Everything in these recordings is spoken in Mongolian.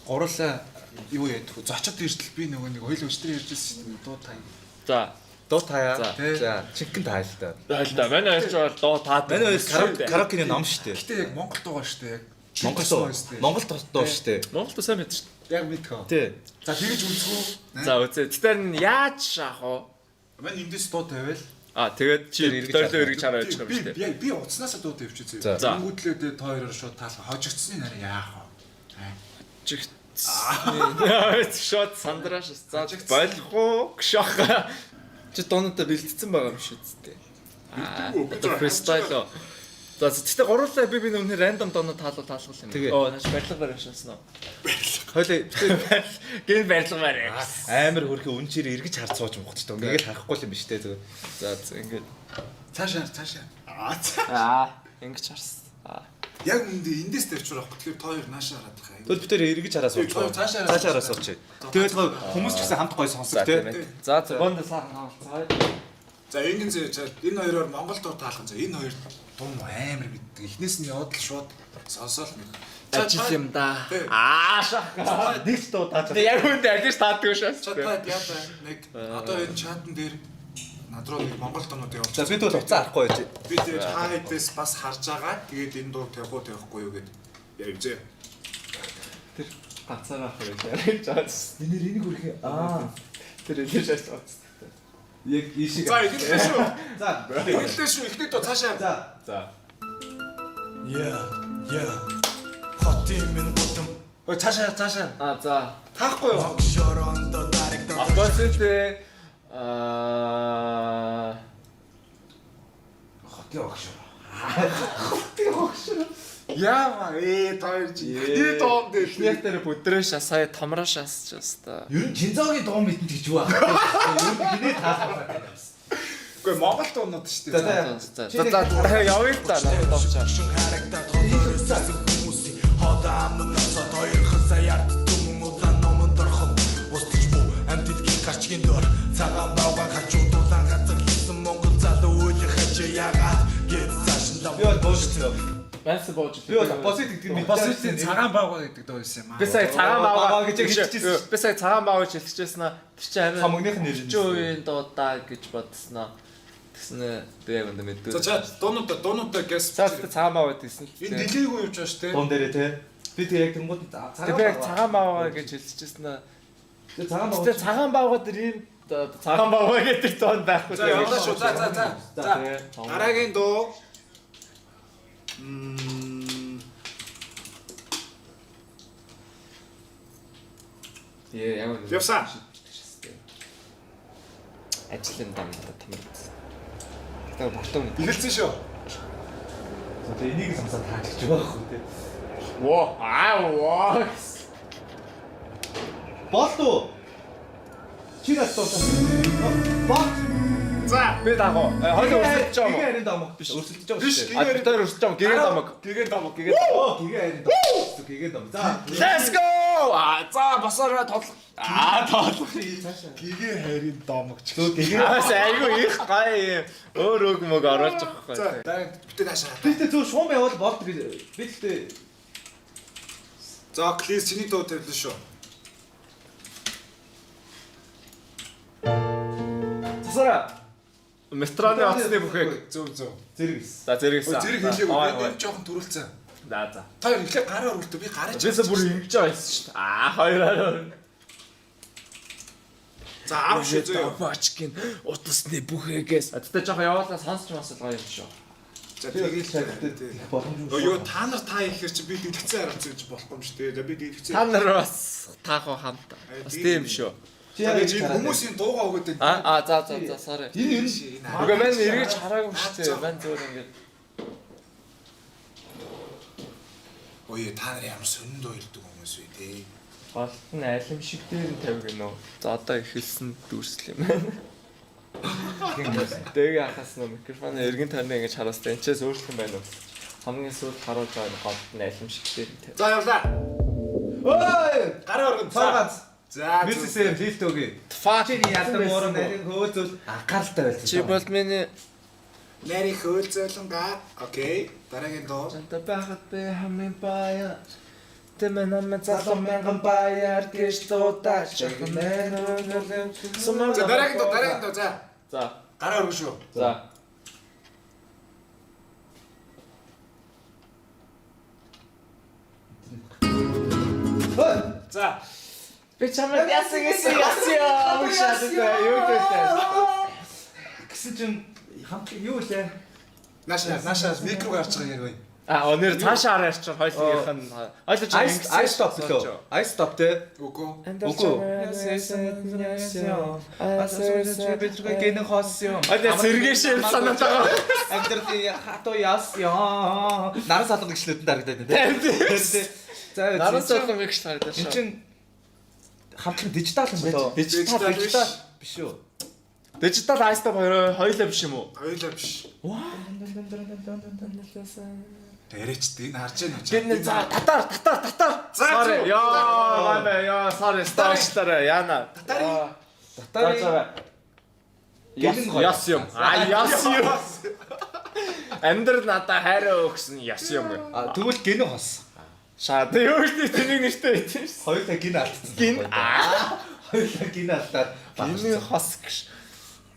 Гурлаа юу яадаг вэ? Зочид иртэл би нөгөө нэг хоёул өчтөр ярьжсэн шүү дээ. Дуу таа. За. Дуу таяа. За. За, чинхэн таа л та. Зайл да. Манай хоёр ч бол дуу таад. Манай хоёр караокены ном шүү дээ. Гэтэ яг Монгол дуугаа шүү дээ. Яг Монгол дуу. Монгол дуу шүү дээ. Монголд сайн мэдсэн шүү дээ. Яг мэдхөө. Тий. За тэгэж үзэх үү? За үзээ. Тэгтэр нь яаж шаах вэ? Мань эндээс дуу тавиал. А тэгээд чи Тэр эргэж дөрөлөө харах. эргэж хараа явчих юм Би шүү дээ. би би утаснаасаа дуу тавьчих За. зөө. За. Тэнгүүтлээ дээ та хоёроор шууд таалах. Хожигдсны нараа яах вэ? Чигтсний. Шот сандраш. За болох уу гшох. Чи дуунуудаа бэлтцсэн байгаа юм шүү дээ. Одоо фристайл. За тэгтээ гурлаа би өмнө рандом дуунууд таалал таалгал юм. Тэгээ. Оо нааш барилга барь шансан уу? Хойлоо битээ Гин барилга барь. амар хөрхи үнчээр эргэж харж сууж мохч тоо. Ингээд л харахгүй л юм биш үү зөв. За за ингээд Цаашаа цаашаа. Аа за. аа ингэж харсан. Аа. Яг үндэ эндээс тавьчих байхгүй. Тэгэхээр та хоёр наашаа хараад байгаа. Тэгвэл бид тэр эргэж хараа сууж. Тий, цаашаа хараа Цаашаа хараа сууч. Тэгээд гоо хүмүүс ч гэсэн хамт гоё сонсох За тий. тийм ээ. За за бонд сайхан хаалцгаая. За ингэн зөө за энэ хоёроор Монгол дуу таалхан за энэ хоёр дуу амар мэддэг. Эхнээс нь яваад л шууд сонсоол мэд. Ажил юм да. Тий. Аа шах. Нэг ч дуу тааж. Тэг яг үндэ алиж таадгүй шээс. Чат та яа нэг одоо энэ чатан дээр над руу нэг Монгол дуунууд явуулчих. За бид бол уцаа харахгүй байж. Би тэр та хэдээс бас харж байгаа. Тэгээд энэ дуу тавих уу тавихгүй юу гэд ярьжээ. Тэр ганцаараа ах гэж яриад байгаа. Нэр энийг хөрхи аа Тэр илэж шээс утас. яг ийшээ. За эхэллээ шүү. За. Эхэллээ шүү. Эхний дуу цаашаа. За. За. Yeah, yeah. Хотын минь гудам Ой цаашаа цаашаа. Аа за. Таахгүй юу? огшорондо дарагдсан. Оппозит аа Хотын огш. Яа та хоёр чи эхний дуун дээр Эхнийх дээр бүдрээ шас сая томроо шасч баста. Ер нь Чинзогийн дуу мэдэн ч гэж юу аа. Ер нь хинээ таалах байна. Үгүй Монгол дуунууд шүү дээ. За, За за за явъя л да надад томчаа. Шин харагдаад хотоор өссөн хүмүүсийн хот ам ноцоод хоёрхан сая ард түмэн улаан номонд орхон устж бүү амьд дэлхийн гарчгийн дор цагаан бауган хажууд улаан газар хийсэн монгол залуу үеийн хажаа яагаад гээд цааш нь Би бол буушгүй. Манс бууж. Би бол оппозит гэдэг нь Оппозитын цагаан баага гэдэг дуу байсан юм аа. Би сая цагаан Баага баага гэж хэлчихсэн шүү. Би сая цагаан баага гэж хэлчихсэн аа. Тэр чинь амин Цомгных нэр нь. 40% дуудаа гэж бодсноо. Тэгснэ би яг өндө мэдгүй. За чат дуунуудаа дуунуудаа гэс. За цагаан баага гэсэн л. Энэ дэлийгүй явж байгаа шүү дээ. Дуун дээрээ те. Би тэг яг тэнгууд цагаан. Би яг цагаан баага гэж хэлчихсэн аа. Тэг цагаан баага. Гэтэ цагаан баага дээр ийм цагаан баага гэдэг дуун байхгүй. За явлаа шүү. За за за. За. Дараагийн дуу. Ээ яг үнэ. Явсан. Ажлын дам тамар. Гэтэ багтаа үнэ. Эхэлсэн шүү. За энийг сонсоод тааж гэж байгаа хөө те. Во аа во. Болт уу? Чи надад дуусаа. Болт. За. Би дагуу. Хойлоо өрсөлдөж байгаа Гэгээ юм уу? харин домог биш. Өрсөлдөж байгаа Биш, шүү дээ. А бид хоёр өрсөлдөж байгаа. Гэгээ домог. Гэгээ домог. Гэгээ домог. Оо гэгээ харин домог. Гэгээ домог. За. Let's go! А за босоороо тоглох. Аа тоглох. Гэгээ хайрын домог ч. Зөв гэгээ. Аас айгүй их гай юм. Өөр үг мөг оруулж байгаа За байхгүй. дараагийн битээ наашаа. Би тэгтээ зөв шуум явал болт гэж. Би тэгтээ За плиз чиний дуу тавилаа шүү. Засараа. Метроны оцсны бүхэг. Зөв зөв. зэрэг эс. За зэрэгсэн. Ой зэрэг хэлээгүй. Би жоохон төрүүлсэн. За за. Та хоёр эхлээ гараа өрөлтөө би гараа чи. Бисаа бүр ингэж байгаа юмсан шүү дээ. Аа хоёроор. За 10 шүү зөө. Бочкин утасны бүхэгээс. Тэгтээ жоохон яваалаа сонсч масал гоё юм шүү. За Би тэгэл тэгэл тий. боломжгүй. Өө юу та нар та ихээр чи би дэлгэцэн харуулсан гэж болохгүй юм шүү дээ. За би дэлгэцэн. Та нар бас таах уу хамт. Бас тийм шүү. Чи яг Чи хүмүүсийн дуугаа өгөөд байна. Аа аа за за за sorry. Энэ ер нь Үгүй мань эргэж хараагүй юм шүү дээ. Мань зүгээр ингэж Ой та нар ямар сонин дуу хэлдэг хүмүүс вэ те. Голт нь алим шиг дээр нь тавь гинөө. За одоо эхэлсэн дүүрсэл юм байна. Тэгээ хахаас нөө микрофон эргэн тойрны ингэж хараастай энэ ч өөрчлөн байна уу? Хамгийн сүүлд харуулж байгаа нь голт нь алим шиг дээр нь тавь. За явлаа. Ой! Гараа өргөн. Цаа ганц. За. Мисс Лилтогийн. Fuck. Чиний ядан мууран нарийн хөөцөл анхааралтай байлаа. Чи бол миний Нарийн хөөцөлнга. Окей. Дараагийн дуу. чанта байхад би хамгийн баян. Тэмэ нам залуу мянган баяр гэж дуудаж. За дараагийн дуу, дараагийн дуу за. За. Гараа өргөн шүү. За. За. Би чамайг яасан гэсэн яасан яа. Юу гэдэг. Гэсэн чинь хамт юу лээ? Наашаа, наашаа микро гарч байгаа яг бай. А өнөр цаашаа хараа ярьчих хоёулынх нь хоёул ч Ice ice stop лөө. Ice stop те. Үгүй. Үгүй. Гэнэ хос юм. Хоёул сэргээшээ санаад байгаа. Амьдралын хатуу яс ёо. Наран салга гिचлүүд нь дарагдаад байна те. За Наран салга гिचл харагдаж Энд шүү. чинь хамтлаг дижитал юм болоо. Дижитал дижитал биш үү? Дижитал ice stop хоёр хоёулаа биш юм уу? Хоёулаа биш. Яриач энэ харж байна уу? Гэнэ за татар татар татар. За, Sorry. зөв. Яа, манай яа, sorry, стаачлаарай. Яна. Татарын Татарын Яс яс юм. А яс юм. Амьдрал надаа хайраа өгсөн яс юм. А тэгвэл гэнэ хос. Шаа тэг юу ч тэнийг нэртэй байт юм шээ. Хоёулаа гинэ алдсан. Гин Хоёулаа гинэ алдаад гинэ хос гэж.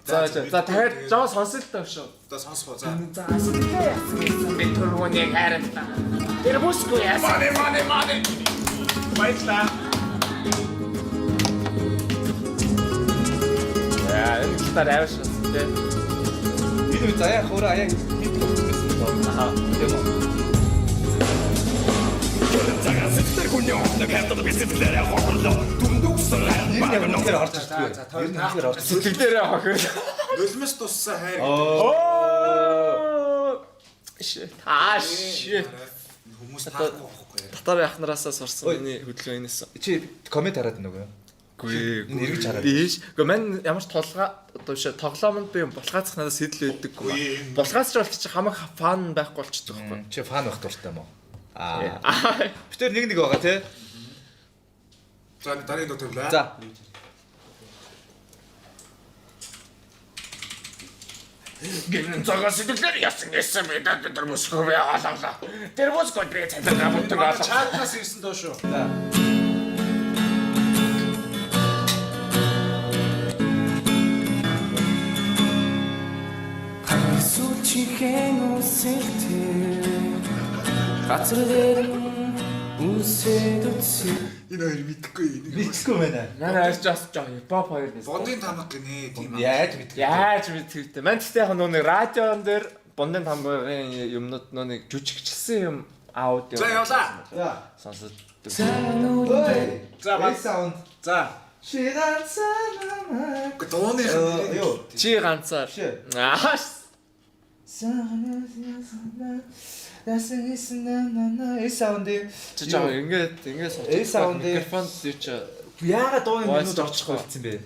За за за дахиад жоо сонсол таа шүү. За сонсох уу за. За сэтгэлээ яасан гэсэн би түрүүнийг хайрлаа. Тэр бүсгүй яасан. Мани мани мани. Баярлаа. Яа, энэ гитар авш тий. Энэ үе заяа хөөрэ аяа хийдэг болсон байсан доо. Аха. Тийм үү? Энэ яг үнэхээр орж ирдгүй. За, Ер нь үнэхээр орж ирдгүй. Сэтгэл дээрээ хохир. Нулимс туссан хайр. Оо. Shit. Аа shit. Хүмүүс таахгүй байхгүй яа. Татар яхнараасаа сурсан миний хөдөлгөөн энэс. Чи коммент хараад байна уу? Үгүй. Энэ эргэж хараад. Биш. Гэхдээ мань ямар ч толгой одоо биш тоглоомонд би булгаацах надад сэтэл байдаггүй. Үгүй. Булгаач бол чи хамаг фан байхгүй болчихдог байхгүй. Чи фан байх дуртай юм уу? Аа. Бид тэр нэг нэг байгаа тий. За дараагийн дуу тавилаа. За. Гинэн цагаас сэтгэлээр ясан гэсэн би тэр бүсгүй би алгалаа. Тэр бүсгүй би цалингаа бүтэн Манай алгалаа. чатнаас ирсэн дуу шүү. За. Сүүлчийн үсэлтээ газар дээр нь үсэд үсэ Энэ хоёр мэдэхгүй энийг. Мэдхгүй байна. Манай арч бас жоо хипхоп хоёр нэс. Бондын тамга гинэ тийм аа. Яаж мэдгүй. Яаж мэдвэвтэй. Мань гэхдээ яг нөө нэг радион дээр бундын тамгын юмнууд нөө нэг жүжигчсэн юм аудио. За явлаа. За. Сонсод. Ой. За, За, саунд. За. Чи ганцаар намайг. Үгүй дууных Э, Юу? Чи ганцаар. Биш. Аа. Саунд. Чи жоо ингээд ингээд сууж. Э, саунд. Микрофон юу чи Яагаад дууны Voice минут орчих болсон бэ?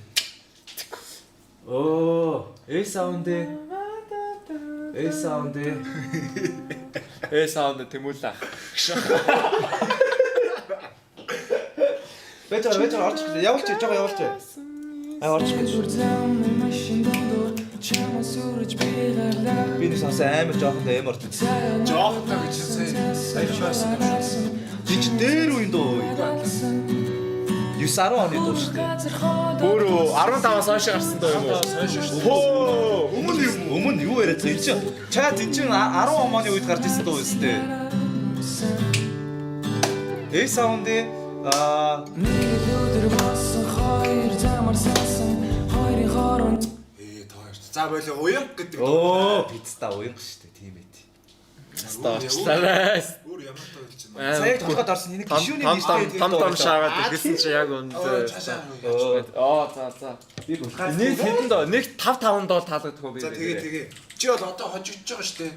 Оо, э саунд. Э саунд. э саунд тэмүүлээ. Байж байгаа, байж байгаа орчих. Явуулчих, жоо явуулчих. Аа орчих гэж. Замын машин дундуур чамаас үрж би гарлаа Би нэг сонсон амар жоохон эм орж үзсэн. Жоохонтой гэж сая сая байсан юм шүү. Чи чи дээр үеийн дуу. 9 10 оны дуу шүү дээ. Өөрөө 15-аас хойш гарсан дуу юм уу? Хөө. Өмнө юм өмнө юу яриад байгаа юм чи? Чаа тийм чин 10 оны үед гарч ирсэн дуу шүү дээ. Э саунд аа Нэг л өдөр болсон хоёр замар сансан хоёрын хооронд Ээ тоо хоёр. За болоо уянг гэдэг. Оо, пиццта уянга шүү дээ, тийм ээ. Стаачлаарай. Өөр ямар дуу хэлж байна? Сая толгойд орсон энийг гişүүний Там там нэртэй там там шаагаад ирсэн чи яг үнэндээ. Цаашаа. Оо за за. Би булхаас Нэг хэдэн доо? Нэг 5 5 доо таалагдах уу би? За тэгээ тэгээ. Чи бол одоо хожигдож байгаа шүү дээ.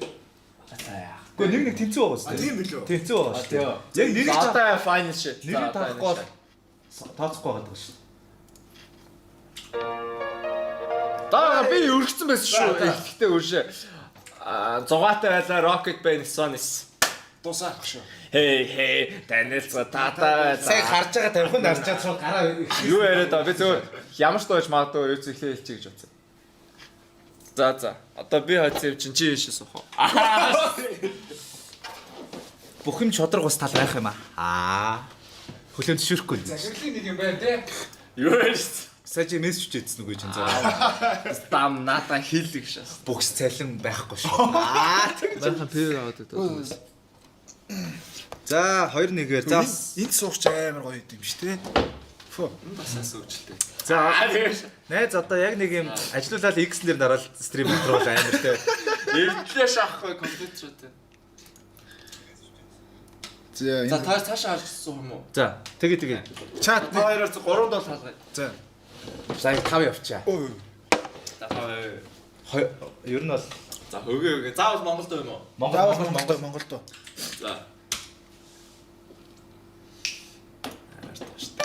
Гэхдээ нэг нэг тэнцүү байгаа А шүү дээ. тийм билүү? Тэнцүү байгаа шүү дээ. Яг нэрийг За одоо final shit. нэрийг таахгүй бол тооцохгүй байгаа шүү. Даа би өргөцсөн байсан шүү. Эхлэхдээ өршөө. Аа зугаатай байлаа Rocket Band Sonis. Дуусаах шүү. Хей хей танилцгаа таатай Сая байлаа. харж байгаа тавих нь харж байгаа шууд гараа Юу яриад байгаа би зөв ямар ч дууж магадгүй юу зүглээ хэлчих гэж бодсон. За за. Одоо би хоцсон юм чинь чи ийшээ суух уу? Бүх юм шудраг ус тал байх юм аа. Хүлээн зөвшөөрөхгүй. Захирлын нэг юм байна те. Юу вэ? Сая чи мессеж хийсэн үгүй чинь заа. Дам наадаа хил гэж шээс. Бүгс цалин байхгүй шүү. Аа. Манайхан пив аваад өгдөө. За 2-1-ээр за Энд суугч амар гоё юм шүү те. Фу. Бас асуучлээ. За найз одоо яг нэг юм ажилуулаад X нэр дараал стрим дотор бол амар те. Эвдлээ шахахгүй компьютертэй. За За та цаашаа харж суух юм уу? За тэгээ тэгээ. чат Та хоёроор 3 дол хаалгая. За. За 5 явчаа. Ой. За та Хой ер нь бол За хөгэ хөгэ. Заавал Монголд юм уу? Монгол Заавал Монгол Монгол Монгол дуу. За.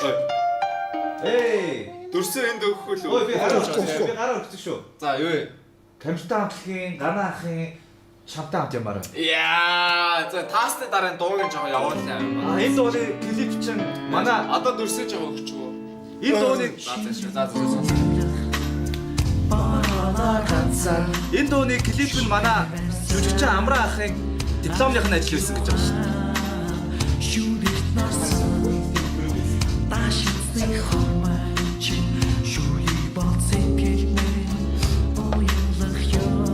Ой. Эй. Дөрсөө энд өгөх Ой үү? би гараа өгсөн. Би гараа өгсөн шүү. За юу вэ? Камертай хамтлагийн гана ахын шамтай хамт ямаар. Яа, за таасны дараа энэ дууг нь жоохон явуулаа юм А энэ дууны клип чинь манай Одоо дөрсөө жоохон өгч үү? энэ дууны За за шүү. За за за. энэ дууны клип нь манай жүжигчин Амраа ахын дипломных нь ажил байсан гэж байгаа шүү дээ. Шүлэгт нарсан Дашицны хормай чи Шүлэг бол сэтгэл минь Уялах юм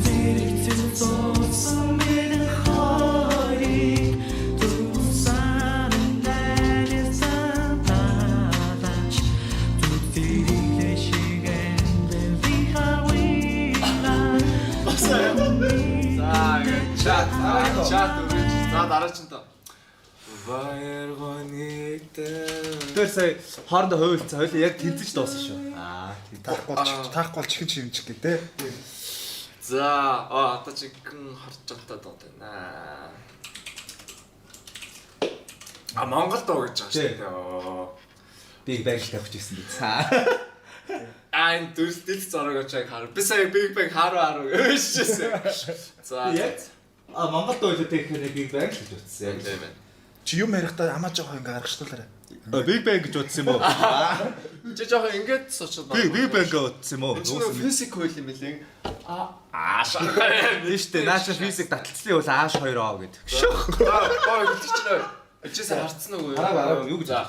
Зэрэгцэн зурсан минь хоёрыг Тусаар найлсан талаач Зүтгэл шиг амьдралын харвила За ингэ чат чат өгөөч. За дараа чинь тоо. Баяргониктэй. Тэр сая хоорондоо хуйлцсан. Хойлоо яг тэнцэж дууссан шүү. Аа. Таахгүй бол таахгүй бол чихэн чимчих гэ те. За, аа одоо чигэн харж байгаатай дуу байна. А Монгол дуу гэж байгаа шүү дээ. Big Bang л тавьж ирсэн биз. Аа. А энэ дүрс дэлс зураг очиг хар. Би сая Big Bang харуу харуу гэвэжсэн. За. Яг А Монгол дуу илүү тэгэхээр нэг Big Bang л гэж утсан яг. Тийм байна. Чи юм ярихдаа амаа жоохон ингээ гаргачлуулаарай. Big Bang гэж утсан юм уу? Чи жоохон ингэж суучаад Би Big Bang гэж утсан юм уу? Энэ чинь физик хууль юм лээ. А аа шахаа. Тийм шүү дээ. Нааша физик таталцлын хууль ааш 2 оо гэдэг. Шөх. Баа хэлчих чинь ой. Чи сая харцсан уу? Хараагүй, хараагүй, юу гэж? За.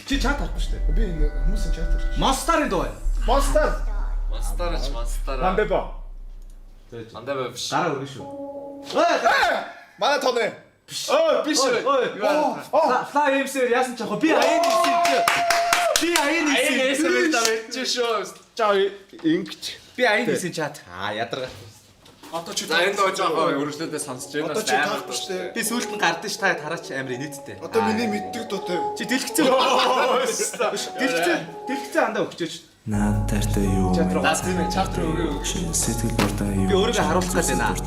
Чи чат харахгүй шүү дээ. Би энэ хүмүүсийн чат харч. Monster-ын дуу байна. Monster. Монстарч монстара. Ламбебо. Мандаа бай биш. Гараа өргөн шүү. Манай тооны. Өө биш. Ой, ой. Юу аа. Fly MC-ээр яасан ч яах вэ? Би аян хийсэн чи. Би аян Аян хийсэн. SMS тавьж шүү. Чаа ингэж. Би аян хийсэн чат. Аа ядаргаа. Одоо чи За энэ дуу жоохон өргөжлөөдөө сонсож байна. Одоо чи таахгүй шүү дээ. Би сүүлд нь гардаж та хараач амар инээдтэй. Одоо миний мэддэг дуутай. Чи дэлгэцэн. Дэлгэцэн дэлгэцэн андаа өгчөөч. Наад таартай юу? Чат руу. За тийм ээ чат руу өгөө. Шин сэтгэл дуртай юу? Би өөрийгөө харуулах гээд байна.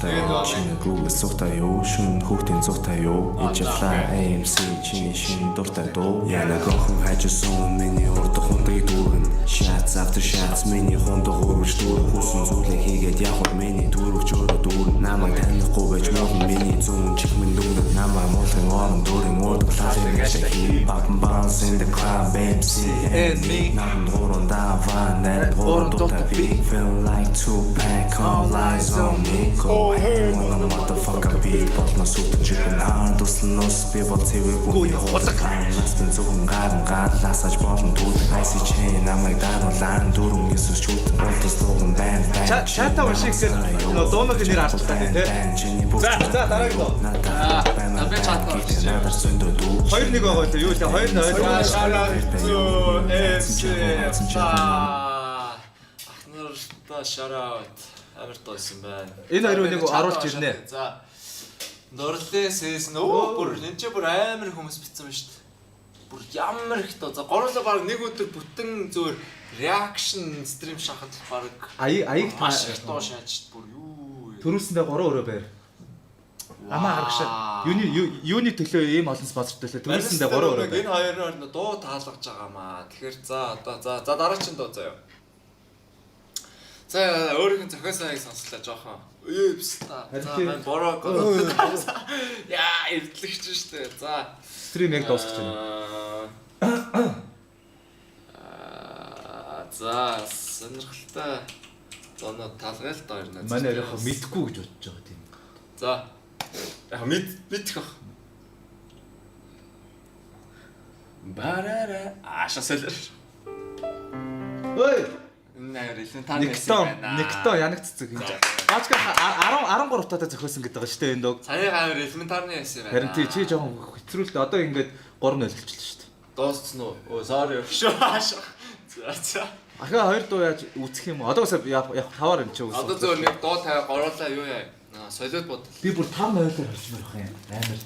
Чи Google сухтай юу? Шүн хүүхдийн зуртай юу? Ижила AMC чиний шин дуртай дуу. Яна гохон хайжсан миний урд хундыг дүүргэн. Shots after shots миний хундаг үргэлж дүүрэн хүсэн зүйлээ хийгээд явах миний дүүрэгч өөрөө дүүрэн. Намайг танихгүй байж муулан миний зүүн чихмэн дүүрэн. Намайг муулан орон дүүрэн урд лалын ашиг хий. Button bounce in the club MC And me. Нам гурван даваа найр гурван дуутай би Feel like Tupac all eyes on me Go ahead wanna motherfucker beat болно сүтэн чихэн аа туслан ус би бол цэвэр Гүний хулаг. Настан зөвхөн гарan гаалаасаж болно түүл Icy chain намайг даруулан дөрвөн есүс шүтэн болтос дууган байн байн Чата унших гэхээр нөө дууныхын нэр ардталтай тий. За, за, дараагийн дуу. За, би чат уншиж. Надаар зөндөө дүү 2-1 байгаа лээ. Юу лээ? 2-0. Shout out to MC. Ахнартаа shout out. Амар дуусан байна. Энэ хоёр үнийг оруулж ирнэ. За. Нурлын season өө бүр энэ ч бүр амар хүмүүс битсэн байна шүү дээ. Бүр ямар их дуу. За гурлаа баг нэг өдөр бүтэн зөөр reaction stream шахаад баг Аяг аяг та маш их дуу шааж бүр юу. төрүүлсэндээ 3 өрөө байр. Амаа харагшаа. Юуны юуны төлөө ийм олон спонсор төлөө төрүүлсэндээ 3 өрөө байр. Энэ хоёроор нь дуу таалгаж байгаа маа. Тэгэхээр за одоо за за дараачин дуу заяа. За өөрийнх нь зохион саяг сонслоо жоохон. Өөпс та. За Харин мань бороо. Яа, эвдлэгч штэ. За. Стрим яг дуусгах чинь. Аа за сонирхолтой зоноо талгай л доо ер нь. Манай өөрийнхөө мэдгүй гэж бодож байгаа тийм. За. Яг мэд мэдэх бах. Барара аша солир. Ой, Энэ амар элементарны Никтон, Никтон янаг цэцэг энэ. Баачка 10 13 таатай зохиосон гэдэг байгаа шүү дээ энэ дог. Саяг амар элементарны байсан юм байна. Харин тий чи жоохон хэцрүүлээ. Одоо ингээд 3-0 болчихлоо шүү дээ. Дууссан уу? Өө sorry. Шүү аша. За за. Ахаа хоёр дуу яаж үүсэх юм? Одоо үсээ яг таваар юм чи үгүй. Одоо зөв нэг дуу тавиа гурлаа юу яа. Солиод бод. Би бүр 5-0-оор хорчмоор байх юм. Амар.